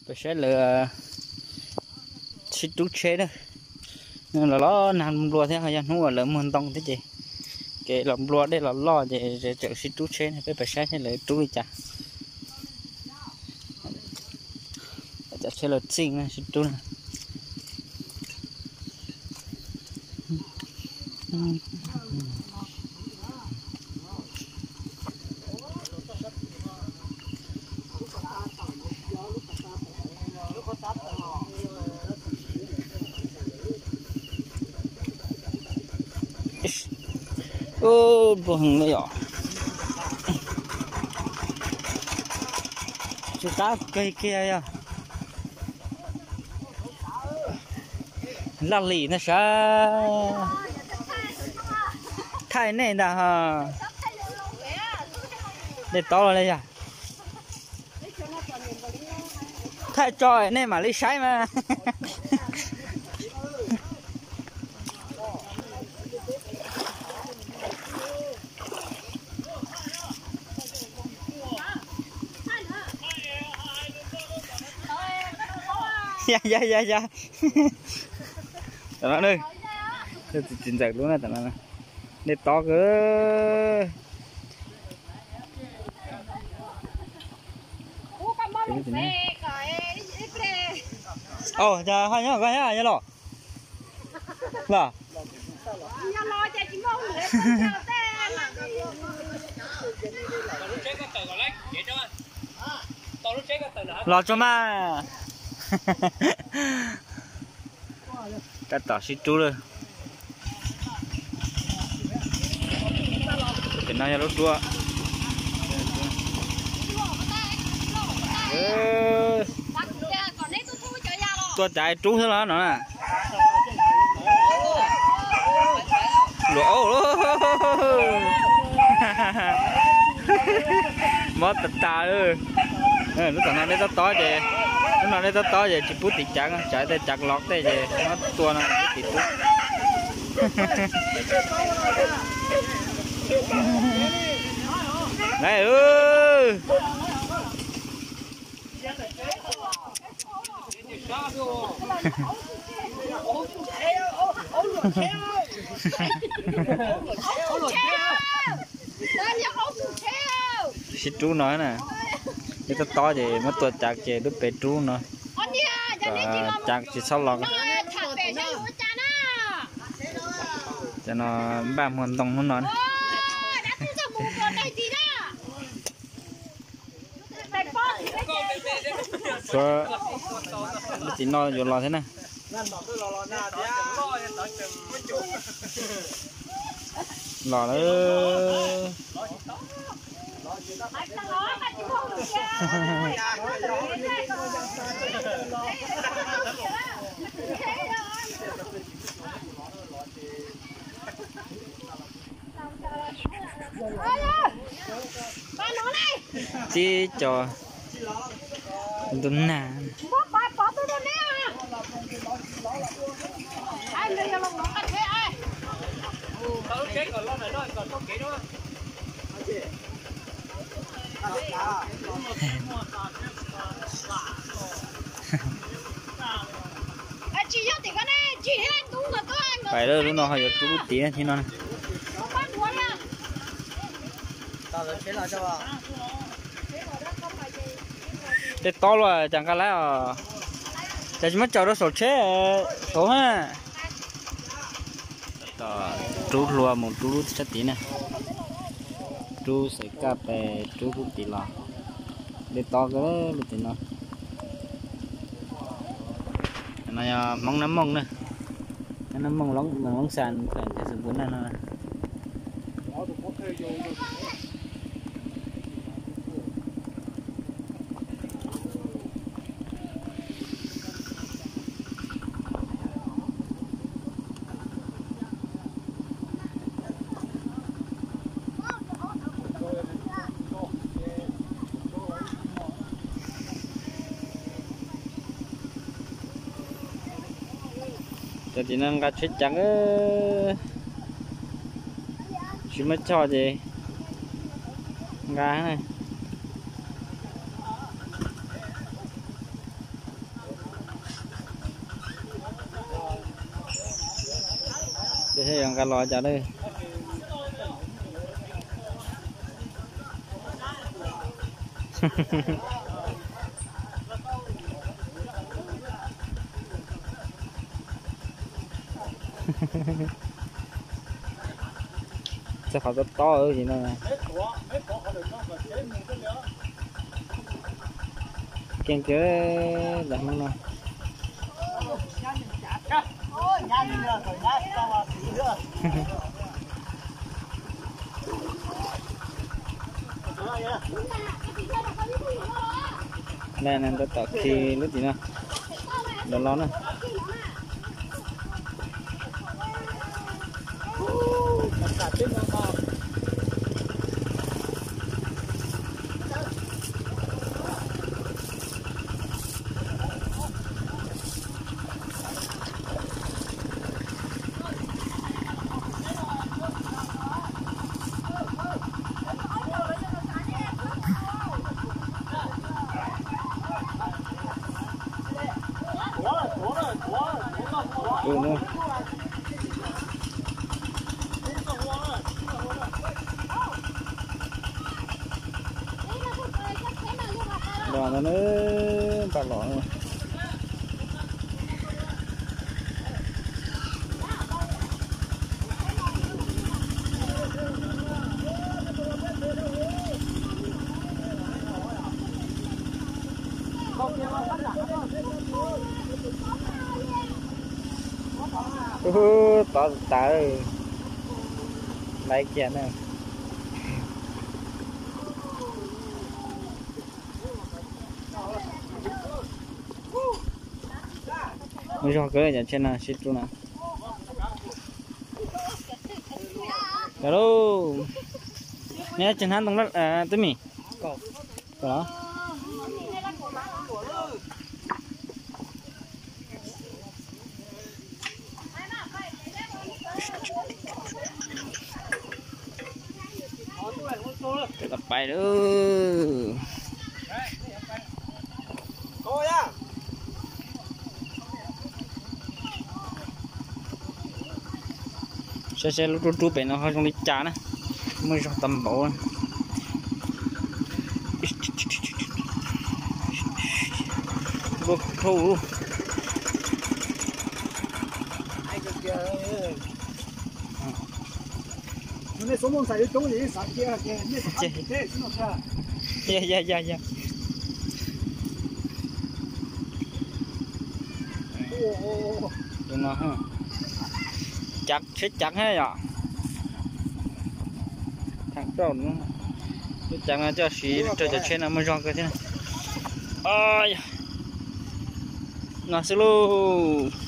Peb saib lawv sib rub tsheb na, los los nag nplua thiab ho yog hnub uas lawv muag ntoo thiab ces, ces los nplua dej los loj ces tseem sib rub tsheb na, peb pem saib thiab lawv rub li cas. Cov tsheb lawv txij sib rub na. Ub, nplua heev li os. Tsw qab kawg kiag yog. Laj lim ntag sav. Thaij nej ntag ho. Dej tob los li yog. Thaij tso nej mam li saib mas. Ya ya ya ya. Tam no, txiv ntxawm lub na, tam no dej tob kawg. Os, ho nyob koj nyob los. Los. Los tso mas. Tab tom sib rub lawm. Pem no yog lub duab. Tua cav rub xwb los no na. Luam aub. Mob tas tas. Lub tom no dej tob tob ces, lub no dej tob tob ces tsis pub tiv cav, cav tej cav los tej ces mob tua no pub tiv rub. Lawm. Sib rub no na, dej tob tob ces muab tua cav ces lub pem rub no, cav tsis txhob los. Cov no npaj muag ntoo hnub no. Suav, tim no yuav los thiab na. Los lawm. Tib co ntub nag. Pais lawm, lub no ho yuav rub lub tid thiab no. Dej tob luaj, cas nqa lawm os. Cas tsis muab tsaws rau saum tsheb saud na. Rub hlua mus rub lub sab tid na. Rub xaim kaj pes rub lub tid los. Dej tob kawg lub tim no. No yog Hmoob Nab Mooj na. Nab Mooj, Loob Xas, Xas Npus Naj no. Cov tim no nqa tsheb cav, tsis muaj choj ces nqa. Yuav nqa los cas lawm. Txog qhov tob tob li no. Keej kawg daim hmoob no. Ntawd tom khi lub tim no, los los na. Los no, npaj los. Ub, tod tas, laiv kiag na. Muaj zog kawg cov tsheb no sib rub na. Cov lauj, neb tsis hnab ntoo twb mis. Pais lawm. Saib saib lub rub rub pem no ho zoo li cas na. Muaj zog tag npaum. Lub rub. Ya ya ya ya. Cav, tsheb cav thiab yom. Tsheb cav no coj siv rau cov tsheb no muaj zog kawg thiab. No xwb lauj.